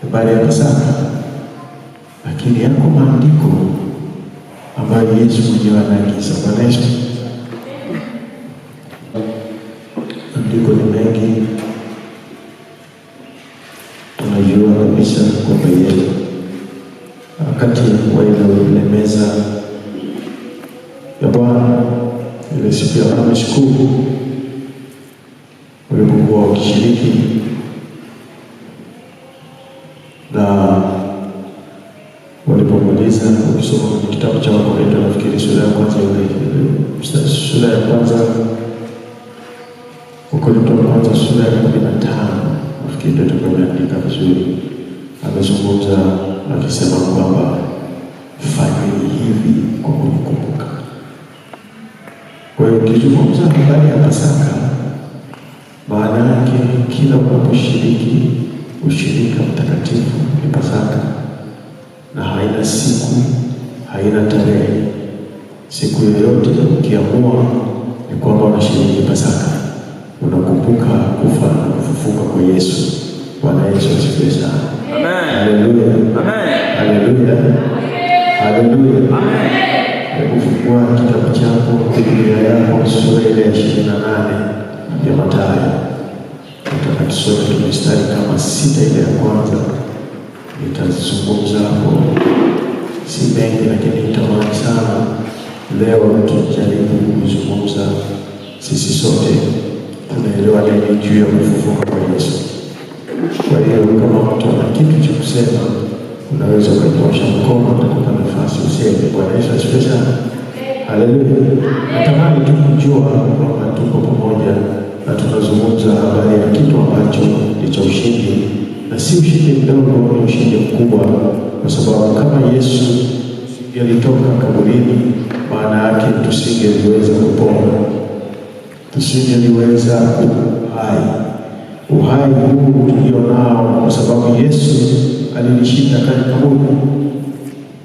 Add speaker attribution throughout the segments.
Speaker 1: Habari ya Pasaka, lakini yako maandiko ambayo Yesu mwenyewe anaagiza. Bwana Yesu, maandiko ni mengi, tunajua kabisa kwamba yeye wakati wa ile meza ya Bwana, ile siku ya Alhamisi Kuu, walipokuwa wakishiriki na walipomaliza, ukisoma kwenye kitabu cha Wakorintho, nafikiri sura ya kwanza, ile sura ya kwanza, Wakorintho wa kwanza sura ya 15, nafikiri ndio itakuwa imeandika vizuri, amezungumza akisema kwamba fanyeni hivi kwa kunikumbuka. Kwa hiyo ukizungumza habari ya Pasaka, maana yake kila unaposhiriki ushirika mtakatifu ni Pasaka, na haina siku, haina tarehe. Siku yoyote ukiamua ni kwamba unashiriki Pasaka, unakumbuka kufa na kufufuka kwa Yesu. Bwana Yesu asifiwe sana.
Speaker 2: Amen.
Speaker 1: Haleluya.
Speaker 2: Amen.
Speaker 1: Haleluya. Haleluya.
Speaker 2: Amen.
Speaker 1: Hebu fungua kitabu chako, Biblia yako, sura ile ya 28 ya Mathayo. Nataka tusome tu mistari kama 6 ile ya kwanza. Nitazungumza hapo, si mengi, lakini nitamani sana leo tujaribu kuzungumza sisi sote tunaelewa nini juu ya kufufuka kwa Yesu. Kwa hiyo kama mtu ana kitu cha kusema, unaweza ukanyoosha mkono, utakupa nafasi useme. Bwana Yesu asifiwe sana. Haleluya. Natamani tu kujua kwamba tuko pamoja na tunazungumza habari ya kitu ambacho ni cha ushindi, na si ushindi mdogo, ni ushindi mkubwa, kwa sababu kama Yesu alitoka kaburini, maana yake tusingeliweza kupona, tusingeliweza uhai. Uhai huu tulio nao kwa sababu Yesu alilishinda kaburi.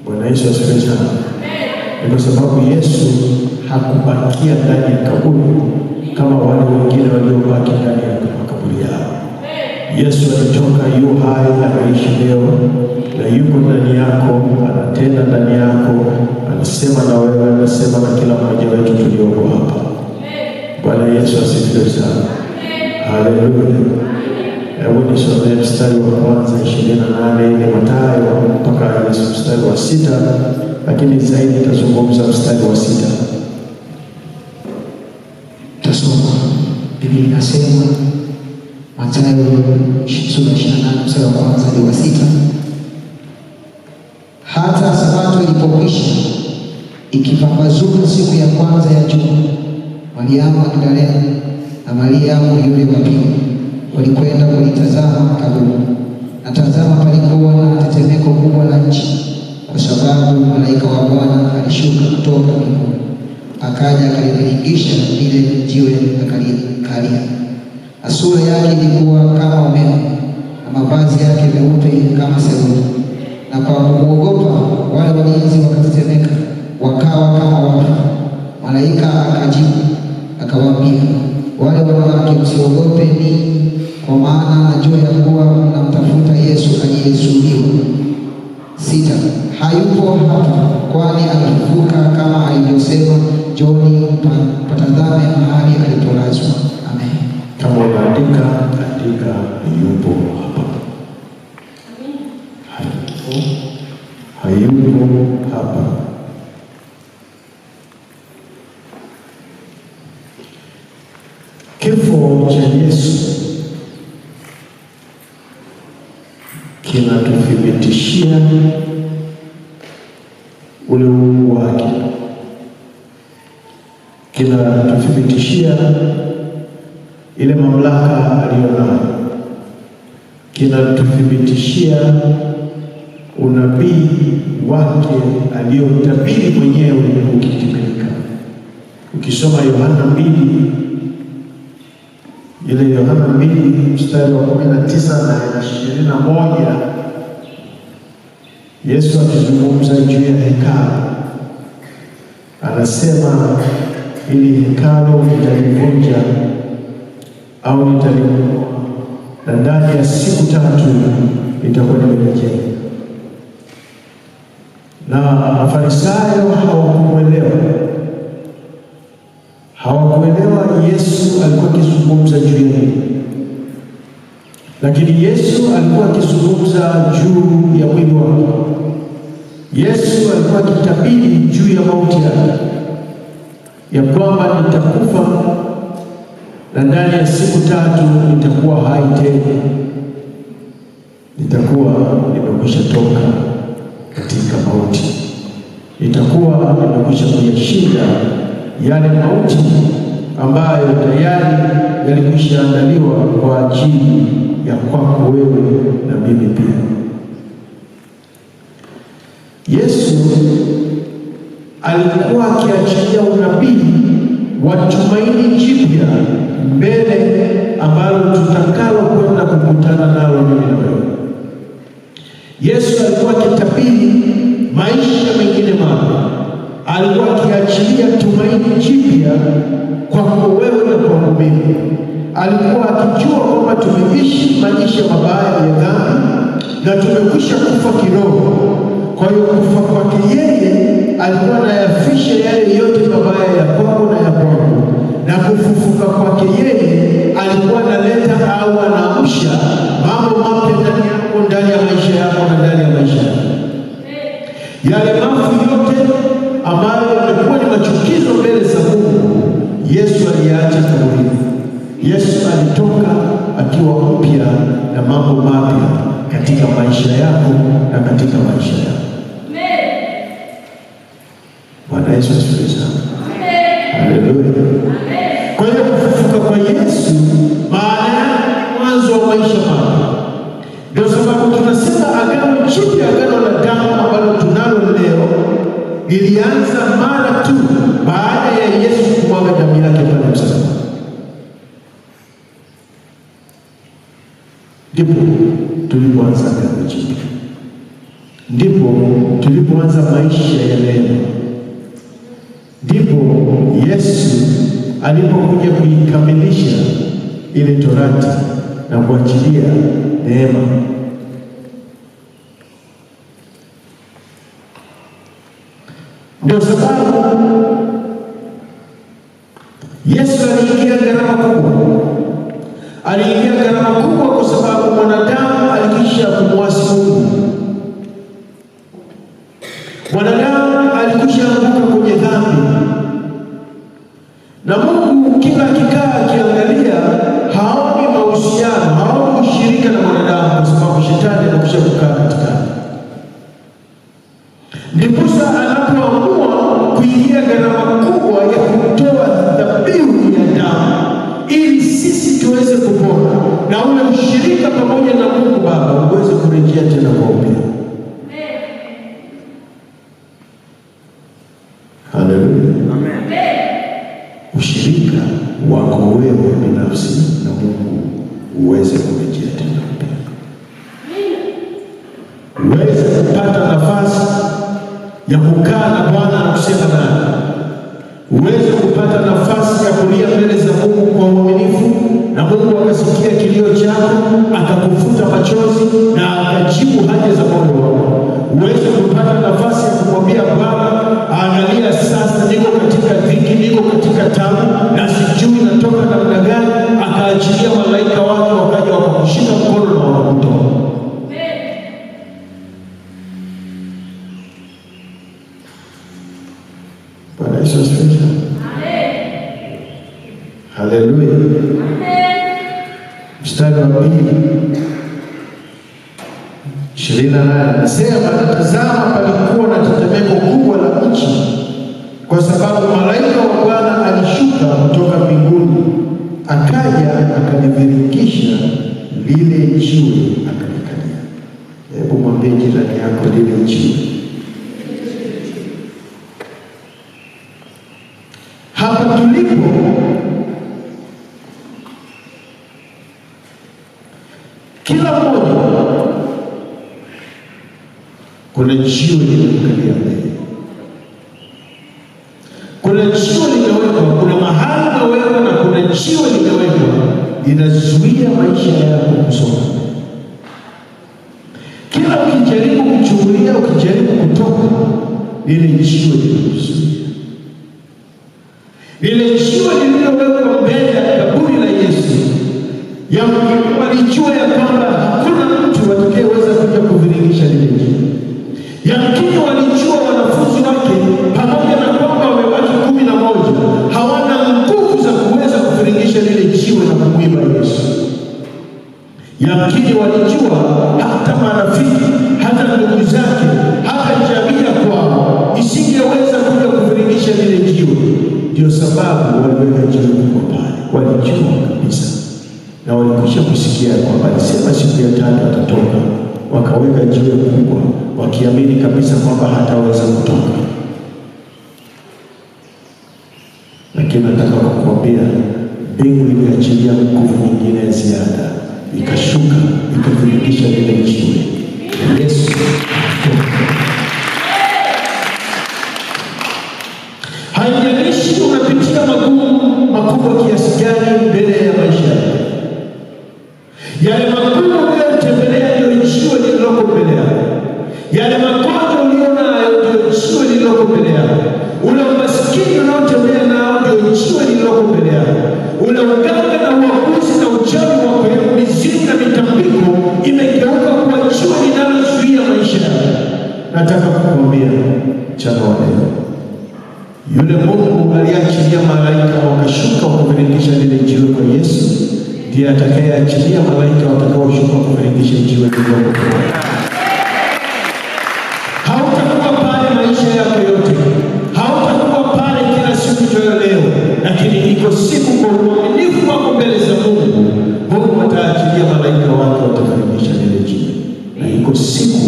Speaker 1: Bwana Yesu asifiwe sana. Ni kwa sababu Yesu hakubakia ndani ya kaburi kama wale wengine waliobaki ndani ya makaburi yao. Yesu alitoka, yu hai, anaishi leo na yuko ndani yako, anatenda ndani yako, anasema na wewe, anasema na kila mmoja wetu tulioko hapa. Bwana Yesu asifiwe sana. Haleluya. Hebu nisomee mstari wa kwanza 28 ile Mathayo mpaka Yesu mstari wa 6, lakini zaidi nitazungumza mstari wa 6.
Speaker 3: Tutasoma. Biblia inasema Mathayo sura 28 mstari wa kwanza hadi wa 6. Hata sabato ilipokwisha, ikipambazuka siku ya kwanza ya juma, Mariamu Magdalena na Mariamu yule wa pili walikwenda kulitazama kaburi. Na tazama, palikuwa na tetemeko kubwa la nchi, kwa sababu malaika wa Bwana alishuka kutoka mbinguni, akaja akaliviringisha lile jiwe akalikalia. Na sura yake ilikuwa kama umeme, na mavazi yake meupe kama theluji. Na kwa kumwogopa wale walinzi wakatetemeka, wakawa kama wafu. Malaika akajibu akawaambia wale wanawake, msiogope ninyi, kwa maana najua ya kuwa mnamtafuta Yesu aliyesulubiwa. 6. Hayupo hapa, kwani amefufuka kama alivyosema. Njooni patazame mahali alipolazwa. Amen.
Speaker 1: Kama unaandika, andika yupo hapa. Hayupo, hayupo hapa. Kifo cha Yesu kinatuthibitishia ule uungu wake, kinatuthibitishia ile mamlaka aliyonayo, kinatuthibitishia unabii wake aliyotabiri mwenyewe ukitimilika. Ukisoma Yohana 2, ile Yohana 2 mstari wa 19 na 21, Yesu akizungumza juu ya hekalu anasema, ili hekalu nitalivunja au nitaliondoa, na ndani ya siku 3 nitakuwa Mafarisayo hawakumwelewa, hawakuelewa Yesu alikuwa akizungumza juu ya nini, lakini Yesu alikuwa akizungumza juu ya mwili wake. Yesu alikuwa akitabiri juu ya mauti yake, ya kwamba nitakufa na ndani ya siku 3 nitakuwa hai tena, nitakuwa nimekwisha toka katika mauti, nitakuwa nimekwisha kuyashinda yale mauti ambayo tayari yalikwisha andaliwa kwa ajili ya kwako wewe na mimi pia. Yesu alikuwa akiachilia unabii wa tumaini jipya mbele ambalo tutakalo kwenda kukutana nalo mimi na wewe. Yesu alikuwa akitabiri maisha mengine mapya, alikuwa akiachilia tumaini jipya kwako wewe na kwangu mimi. Alikuwa akijua kwamba tumeishi maisha mabaya ya dhambi na tumekwisha kufa kiroho. Kwa hiyo kufa kwake yeye alikuwa anayafisha yale yote mabaya ya kwako na ya kwangu, na kufufuka kwake yeye alikuwa analeta au anaamsha mambo mapya ndani yako, ndani ya maisha yako na ndani ya maisha yako. Yale mafu yote ambayo yamekuwa ni machukizo mbele za Mungu, Yesu aliyaacha kaburini. Yesu alitoka akiwa mpya na mambo mapya katika maisha yako na katika maisha yako. Bwana Yesu asifiwe sana. Haleluya. Kwa hiyo kufufuka kwa Yesu maana yake mwanzo wa maisha mapya. Ndio sababu tunasema agano jipya, agano la damu ambalo tunalo leo, lilianza mara tu baada ya Yesu kumwaga damu yake pale msalabani. Ndipo tulipoanza agano jipya, ndipo tulipoanza maisha ya leo, ndipo Yesu alipokuja kuikamilisha ile torati na kuachilia neema. Ndio sababu Yesu aliingia gharama kubwa. Aliingia gharama kubwa kwa sababu mwanadamu alikwisha kumwasi Mungu. Mwanadamu alikwisha anguka kwenye dhambi. Na Mungu kila akikaa akiangalia haoni mahusiano, haoni ushirika na mwanadamu, kwa sababu shetani anakwisha kukaa katikati. Ndiposa anapoamua kuingia gharama kubwa ya kutoa dhabihu ya damu ili sisi tuweze kupona na ule ushirika pamoja na Mungu Baba uweze kurejea tena kwa upya. Haleluya.
Speaker 2: Amen.
Speaker 1: Ushirika wako wewe binafsi na Mungu uweze kurejea tena upya, uweze kupata nafasi ya kukaa na Bwana na kusema naye, uweze kupata nafasi ya kulia mbele za Mungu kwa uaminifu, na Mungu akasikia kilio chako, akakufuta machozi na akajibu haja za moyo wako. Uweze kupata nafasi ya kumwambia Bwana, angalia sasa niko katika dhiki, niko katika taabu na sijui natoka namna gani. Akaachilia malaika wake wakaja wakakushika mkono na wakakutoa. Bwana Yesu asifiwe. Haleluya. Mstari wa 2 28 anasema, tazama palikuwa na tetemeko kubwa la nchi, kwa sababu malaika wa Bwana alishuka kutoka mbinguni, akaja akaliviringisha lile jiwe akalikalia. Hebu mwambie jirani yako, lile jiwe. Hapa tulipo kila mmoja kuna jiwe limekalia mbele, kuna jiwe limewekwa, kuna mahali limewekwa na kuna jiwe limewekwa linazuia maisha yako kusonga. Kila ukijaribu kuchungulia, ukijaribu kutoka, Lile jiwe lilikuzuia, lile jiwe lililowekwa mbele ya kaburi la Yesu. Yamkini walijua ya kwamba hakuna mtu atakayeweza kuja kuviringisha lile jiwe. Yamkini walijua wanafunzi wake, pamoja na kwamba wamebaki 11, hawana nguvu za kuweza kuviringisha lile jiwe na kumwiba Yesu. Yamkini walijua hata marafiki, hata ndugu zake, hata jamii ya kwao isingeweza kuja kuviringisha lile jiwe. Ndio sababu waliweka jiwe kubwa pale. Walijua kabisa na walikwisha kusikia kwamba alisema siku ya tatu atatoka. Wakaweka jiwe kubwa wakiamini kabisa kwamba hataweza kutoka. Lakini nataka kukuambia, mbingu iliachilia nguvu nyingine ya ziada, ikashuka ikaviringisha lile jiwe. Yesu akatoka. Haijalishi unapitia magumu makubwa kiasi gani mbele ya maisha yako, yale magumu uliyotembelea ndio jiwe lililoko mbele yako, yale magonjwa ulionayo ndio jiwe lililoko mbele yako, ule umaskini unaotembea nao ndio jiwe lililoko mbele yako, ule uganga na uaguzi na uchawi wa kwenu, mizimu na mitambiko imegeuka kuwa jiwe linalozuia maisha yako. Nataka kukuambia mchana wa leo, yule Mungu aliyeachilia malaika wakashuka wakaviringisha lile jiwe kwa Yesu, ndiye atakayeachilia malaika watakaoshuka kuviringisha jiwe lililoko mbele yako. Hautakuwa pale maisha yako yote, hautakuwa pale kila siku ijayo leo, lakini iko siku kwa uaminifu wako mbele za Mungu, Mungu ataachilia malaika wake wataviringisha lile jiwe, na iko siku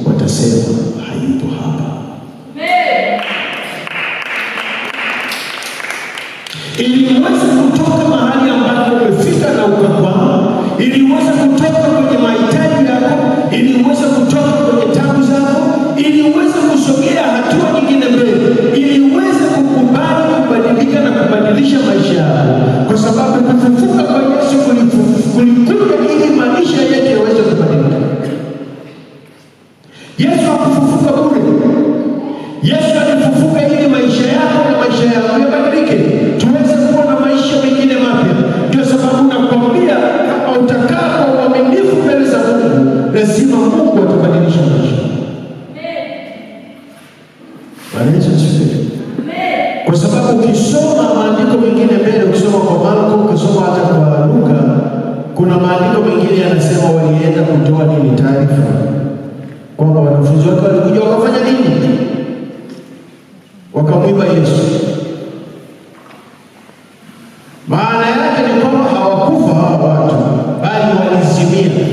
Speaker 1: watasema hayupo hapa. Ili uweze kutoka mahali ambapo umefika na ukakwama, ili uweze kutoka kwenye mahitaji yako, ili uweze kutoka kwenye tabu zako, ili uweze kusogea hatua nyingine mbele, ili uweze kukubali kubadilika na kubadilisha maisha yako, kwa sababu kufufuka kwa Yesu kulikuja ili maisha yetu yaweze kubadilika. Yesu hakufufuka bure. Yesu alifufuka ili maisha yako na maisha yako yabadilike, tuweze kuwa na maisha mengine mapya. Ndio sababu nakwambia, kama utakaa kwa uaminifu mbele za Mungu, lazima Mungu atabadilisha maisha. Bwana Yesu asifiwe. Kwa sababu ukisoma maandiko mengine mbele, ukisoma kwa Marko, ukisoma hata kwa Luka, kuna maandiko mengine yanasema walienda kutoa nini? Taarifa kwamba wanafunzi wake walikuja wakafanya nini? Wakamwiba Yesu. Maana yake ni kwamba hawakufa hawa watu, bali walizimia,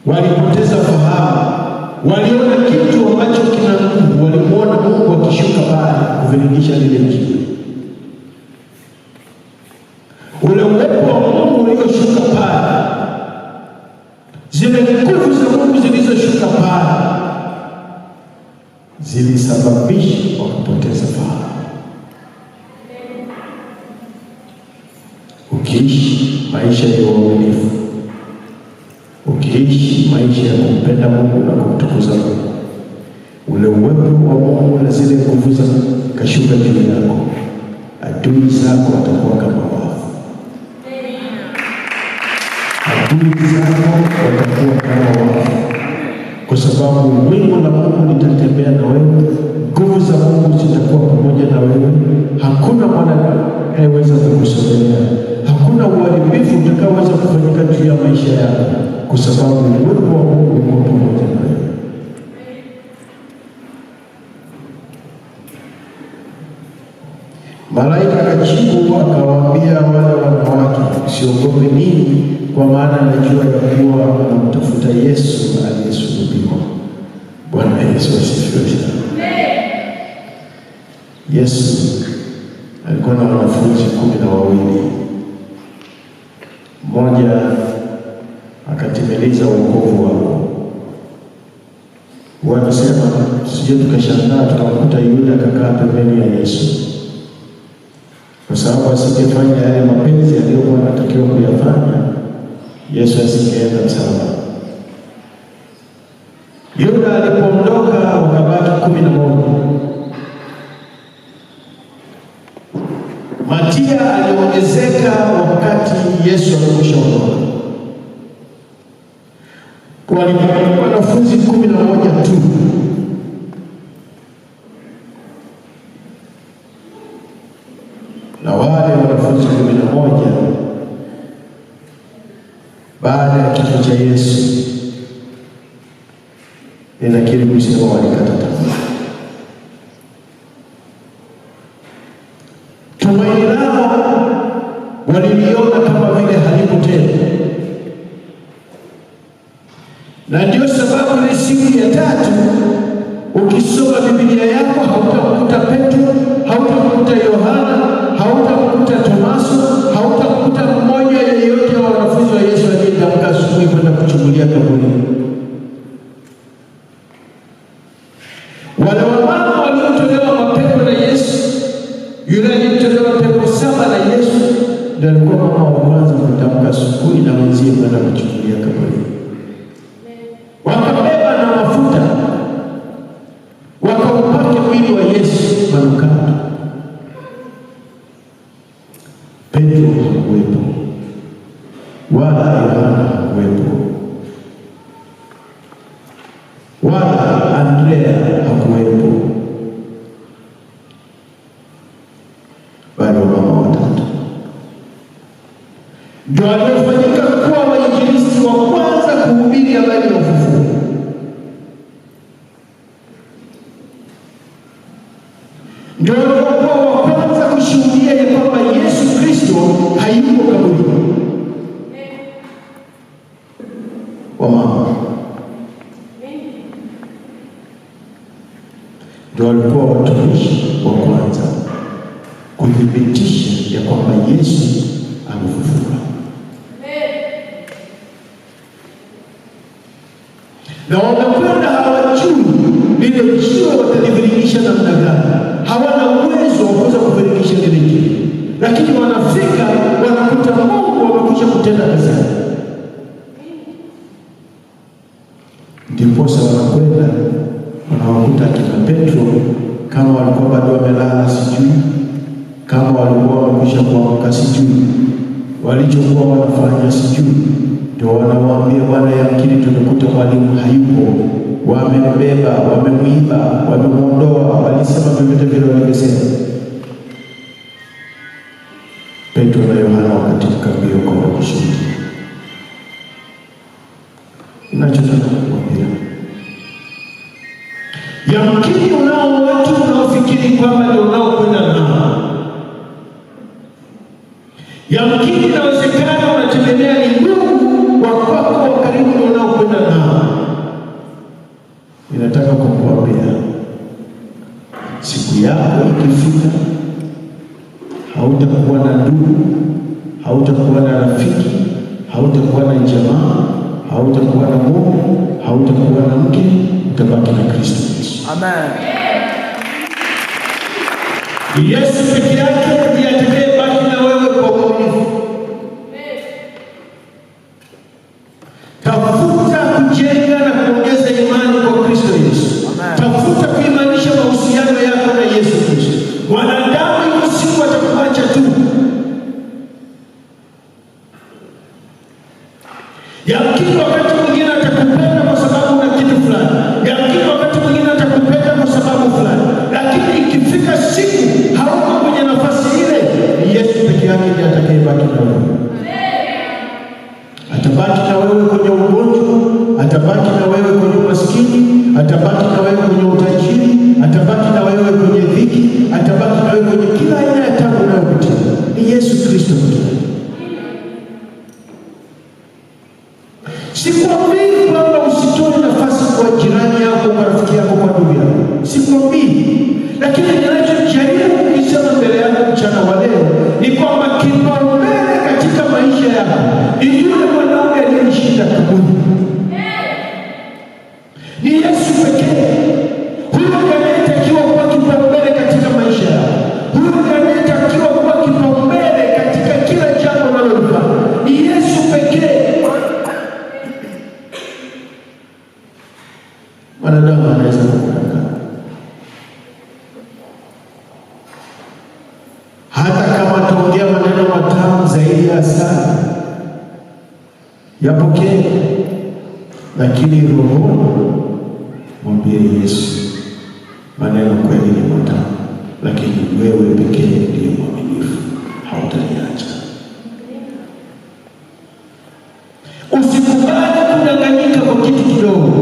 Speaker 1: walipoteza fahamu, waliona kitu ambacho kina nguvu, walimuona Mungu akishuka pale kuviringisha lile jiwe. Ule uwepo wa Mungu ulioshuka pale, zile nguvu za Mungu zilizoshuka pale zilisababisha wakapoteza fahamu. Ukiishi maisha ya uaminifu, ukiishi maisha ya kumpenda Mungu na kumtukuza Mungu, ule uwepo wa Mungu na zile nguvu za kashuka juu yako, adui zako watakuwa kama wafu. Adui zako watakuwa kama wafu, kwa sababu wingu la Mungu litatembea na wewe, nguvu za Mungu zitakuwa pamoja na wewe. Hakuna mwanadamu anayeweza kukusogelea, hakuna uharibifu utakaoweza kufanyika juu ya maisha yako, kwa sababu uwepo wa Mungu uko pamoja na wewe. Malaika akajibu akawaambia wale wanawake, msiogope ninyi, kwa maana najua ya kuwa mnamtafuta Yesu aliyesulubiwa. Bwana Yesu asifiwe sana. Yesu alikuwa na wanafunzi 12. Mmoja akatimiliza wokovu wao. Wanasema sije tukashangaa tukamkuta Yuda akakaa pembeni ya Yesu, kwa sababu asingefanya yale mapenzi aliyokuwa anatakiwa kuyafanya, Yesu asingeenda msalabani. Yuda alipoondoka Yesu amekwisha ondoka. Walikuwa wanafunzi 11 tu. Na wale wanafunzi 11 baada ya kifo cha Yesu, ninakiri kusema walikata tamaa. Tumaini lao waliliona kama vile halipo tena, na ndio sababu ile siku ya tatu ukisoma Biblia yako hautamkuta Petro, hautamkuta Yohana, hautamkuta Tomaso, hautamkuta mmoja yeyote wa wanafunzi wa Yesu aliyeamka asubuhi kwenda kuchungulia kaburini. Wale wamama waliotolewa mapepo na Yesu, yule aliyetolewa pepo 7 na Yesu ndiye alikuwa mama wa kwanza kutamka asubuhi na wenzie kwenda kuchungulia kaburini. Wakabeba na mafuta, wakaupaka mwili wa Yesu manukato. Petro hakuwepo, wala Yohana hakuwepo, wala Andrea hakuwepo, bali wamama watatu ndio waliofanyika kuwa wainjilisti wa kwanza kuhubiri habari ya ufufuo. Ndio waliokuwa wa kwanza kushuhudia ya kwamba Yesu Kristo hayuko kaburini. Wamama ndio walikuwa watumishi wa kwanza kuthibitisha ya kwamba Yesu amefufuka. Na wamekwenda hawajui lile jiwe wataliviringisha namna gani, hawana uwezo wa kuweza kuviringisha lile jiwe, lakini wanafika wanakuta Mungu amekwisha kutenda kazi yake. Ndiposa wanakwenda wanawakuta akina Petro, kama walikuwa bado wamelala sijui, kama walikuwa wamekwisha kuamka sijui, walichokuwa wanafanya sijui. Ndio wanawaambia, Bwana, yamkini tumekuta mwalimu hayupo, wamembeba, wamemuiba, wamemuondoa, walisema vyovyote vile walivyosema. Petro na Yohana wakatika mbio kwenda kushuhudia. Ninachotaka kukuambia, yamkini unao watu unaofikiri kwamba ndio unaokwenda nao, yamkini inawezekana unategemea ni ndugu wa kwako wa karibu ndio unaokwenda nao. Ninataka kukuambia, siku yako ikifika, hautakuwa na ndugu, hautakuwa na rafiki, hautakuwa na jamaa, hautakuwa na mume, hautakuwa na mke, utabaki na Kristo Yesu.
Speaker 2: Amen.
Speaker 1: Yesu peke yake ndiye atakayebaki na wewe kwa uaminifu. Tafuta kujenga na kuongeza imani kwa Kristo Yesu.
Speaker 2: Amen.
Speaker 1: Tafuta kuimarisha mahusiano yako na Yesu Kristo. Mwanadamu yuko siku atakuacha tu. Yamkini wakati mwingine atakupenda kwa sababu una kitu fulani, yamkini wakati mwingine atakupenda kwa sababu fulani, lakini ikifika siku hauko kwenye nafasi ile, ni Yesu peke yake ndiye atakayebaki na wewe. Atabaki na wewe kwenye ugonjwa, atabaki na wewe kwenye umaskini, atabaki na wewe kwenye utajiri, atabaki na wewe kwenye dhiki, atabaki na wewe kwenye kila aina ya taabu unayopitia. Ni Yesu Kristo peke yake. Sikwambii kwamba usitoe nafasi kwa jirani yako, kwa rafiki yako, kwa ndugu yako, sikwambii. Lakini ninachojaribu kukisema mbele yako mchana wa leo ni kwamba kipaumbele katika maisha yako ni yule mwanaume aliyeshinda kaburi, ni Yesu pekee. Huyo ndiye anayetakiwa kuwa kipaumbele katika maisha yako, huyo ndiye anayetakiwa kuwa kipaumbele katika kila jambo unalolifanya, ni Yesu pekee. Mwanadamu anaweza kukudanganya, hata kama ataongea maneno matamu zaidi ya asali, Yapokee, lakini rohoni mwambie Yesu, maneno kweli ni matamu, lakini wewe pekee ndiye mwaminifu, hautaniacha. Usikubali kudanganyika kwa kitu kidogo.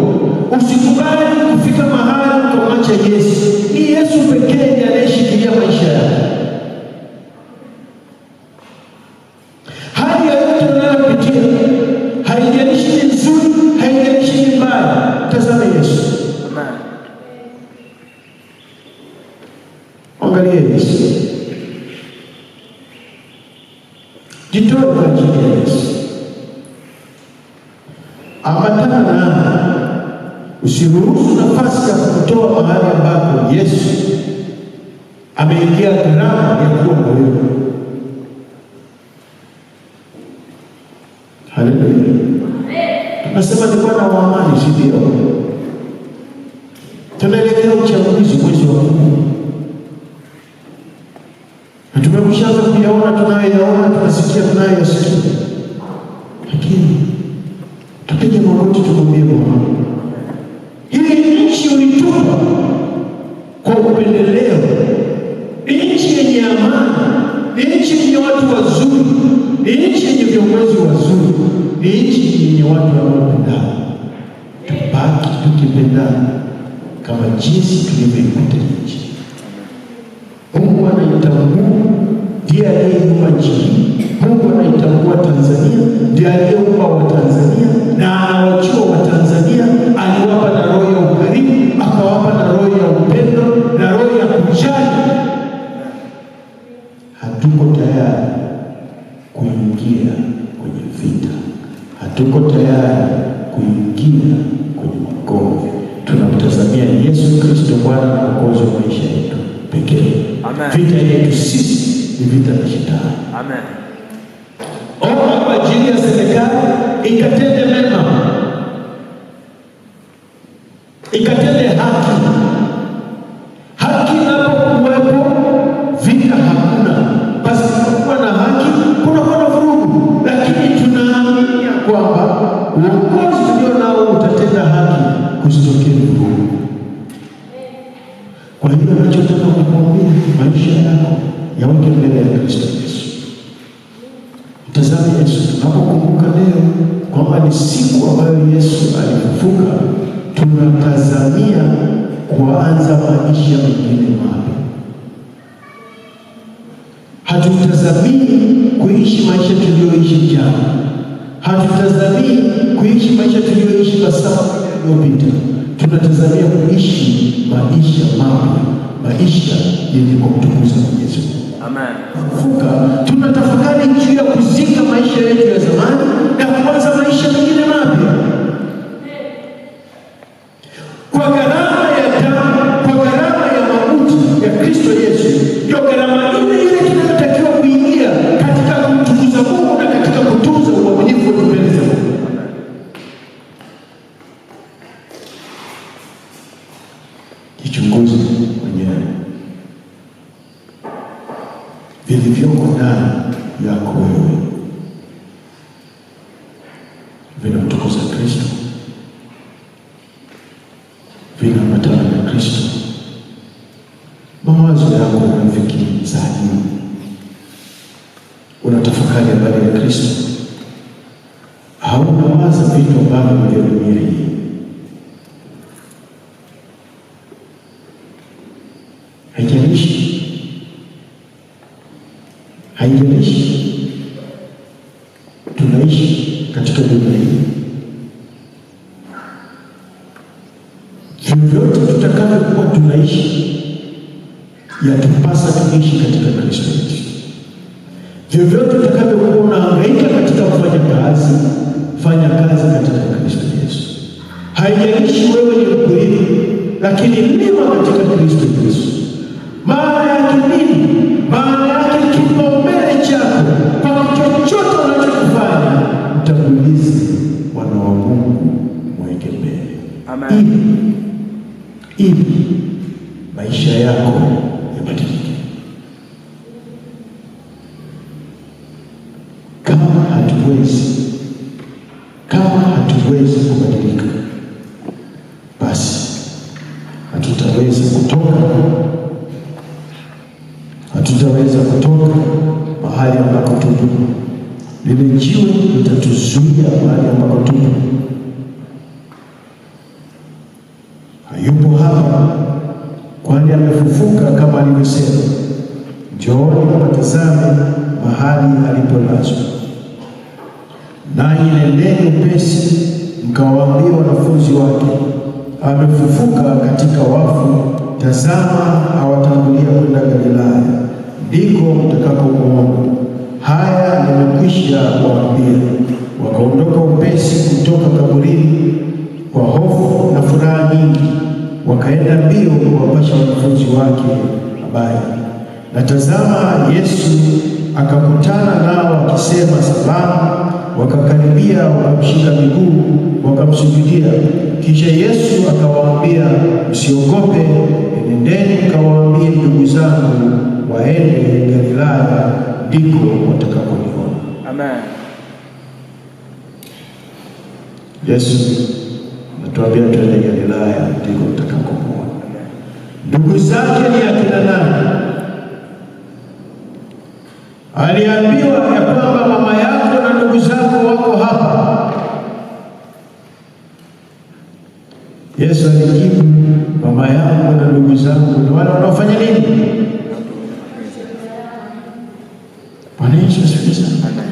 Speaker 1: Usikubali kufika mahali ukamwacha Yesu. Ni Yesu pekee ndiye anayeshikilia maisha yako. Hali yoyote unayopitia, haijalishi ni nzuri, haijalishi ni mbaya, tazame Yesu.
Speaker 2: Amen.
Speaker 1: Angalia Yesu, jitoe kwa ajili ya Yesu, ambatana naye, usiruhusu nafasi ya kukutoa mahali ambapo Yesu ameingia gharama ya kuwa na wewe. Haleluya! Tunasema ni Bwana wa amani, si ndio? Tunaelekea uchaguzi mwezi wa 10 na tumekwishaanza kuyaona tunayoyaona, tunasikia tunayoyasikia, lakini tupige magoti tumwambie Bwana, hii nchi ulitupa kwa upendeleo, nchi yenye amani, nchi yenye watu wazuri, nchi yenye viongozi wazuri, nchi yenye watu wanaopendana. Tubaki tukipendana kama jinsi tulivyoikuta nchi. Mungu anaitambua, ndiye aliyeumba nchi hii. Mungu anaitambua Tanzania, ndiye aliyeumba Watanzania na anawajua Watanzania. Aliwapa na roho ya ukarimu, akawapa na roho ya upendo na roho ya kujali. Hatuko tayari kuingia kwenye vita, hatuko tayari kuingia kwenye magomvi. Tunamtazamia Yesu Kristo, Bwana na Mwokozi wa maisha yetu pekee.
Speaker 2: Amen.
Speaker 1: Vita yetu sisi ni vita na shetani.
Speaker 2: Amen.
Speaker 1: Omba kwa ajili ya serikali ikatende mema, ikatende haki. Haki inapokuwepo, vita hakuna. Pasipokuwa na haki, kunakuwa na vurugu. Lakini tunaamini ya kwamba uongozi tulio nao utatenda haki, kusitokee vurugu. Kwa hiyo nachotaka kukuambia, maisha yako yaweke mbele ya Kristo Yesu. Mtazame Yesu. Tunapokumbuka leo kwamba ni siku ambayo Yesu alifufuka, tunatazamia kuanza maisha mengine mapya. Hatutazamii kuishi maisha tuliyoishi jana, hatutazamii kuishi maisha tuliyoishi masaa yaliyopita. Tunatazamia kuishi maisha mapya, maisha yenye kumtukuza Mwenyezi Mungu.
Speaker 2: Amen.
Speaker 1: Kufufuka, tunatafakari juu ya kuzika maisha yetu ya zamani na kuanza maisha mengine mapya kwa gharama ya damu, kwa gharama ya mauti ya Kristo Yesu. Ndio gharama ile ile tunayotakiwa kuingia katika kumtukuza Mungu na katika kutunza uaminifu wetu mbele za Mungu. Jichunguze mwenyewe vilivyoko ndani yako wewe vinamtukuza Kristo, vinaambatana na Kristo. Mawazo yako unafikiri za juu, unatafakari habari ya Kristo, au unawaza vitu ambavyo ni vya dunia hii? Haijalishi, haijalishi tunaishi katika dunia hii, vyovyote tutakavyokuwa tunaishi, yatupasa tuishi katika Kristo Yesu. Vyovyote utakavyokuwa unahangaika katika kufanya kazi, fanya kazi katika Kristo Yesu. Haijalishi wewe ni mkulima, lakini lima katika Kristo Yesu. Maana yake nini? Maana yake kipaumbele chako kwa chochote unachokifanya, mtangulize Bwana wa Mungu, mweke mbele.
Speaker 2: Amen.
Speaker 1: Ili maisha yako yabadilike. Kama hatuwezi Hatuwezi kubadilika, basi hatutaweza kutoka, hatutaweza kutoka mahali ambako tupo. Lile jiwe litatuzuia mahali ambako tupo. Hayupo hapa, kwani amefufuka kama alivyosema. Njooni mkatazame mahali alipolazwa. Nanyi nendeni upesi mkawaambie wanafunzi wake, amefufuka katika wafu, tazama awatangulia kwenda Galilaya, ndiko mtakapomuona. Haya nimekwisha waambia. Wakaondoka upesi kutoka kaburini kwa hofu na furaha nyingi, wakaenda mbio kuwapasha wanafunzi wake habari. Na tazama, Yesu akakutana nao akisema, salamu. Wakakaribia, wakamshika miguu, wakamsujudia. Kisha Yesu akawaambia, msiogope, enendeni mkawaambie ndugu zangu waende Galilaya, ndiko watakaponiona.
Speaker 2: Amen.
Speaker 1: Yesu anatuambia twende Galilaya, ndiko mtakapomuona. Ndugu zake ni akina nani? Aliambiwa ya kwamba mama yako na ndugu zako wako hapa. Yesu alijibu, mama yangu na ndugu zangu ni wale wanaofanya nini? Bwana Yesu asifiwe sana.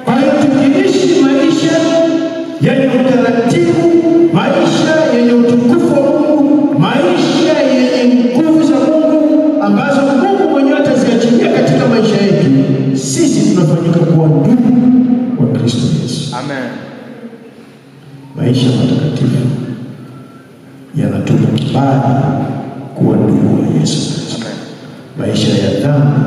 Speaker 1: Kwa hiyo tukiishi maisha yenye utaratibu, maisha yenye utukufu wa Mungu, maisha yenye nguvu za Mungu ambazo Mungu mwenyewe ataziachilia katika maisha yetu, sisi tunafanyika kuwa ndugu wa Kristo Yesu.
Speaker 2: Amen.
Speaker 1: Maisha matakatifu yanatupa kibali kuwa ndugu wa Yesu Kristo.
Speaker 2: Amen.
Speaker 1: Maisha ya dhambi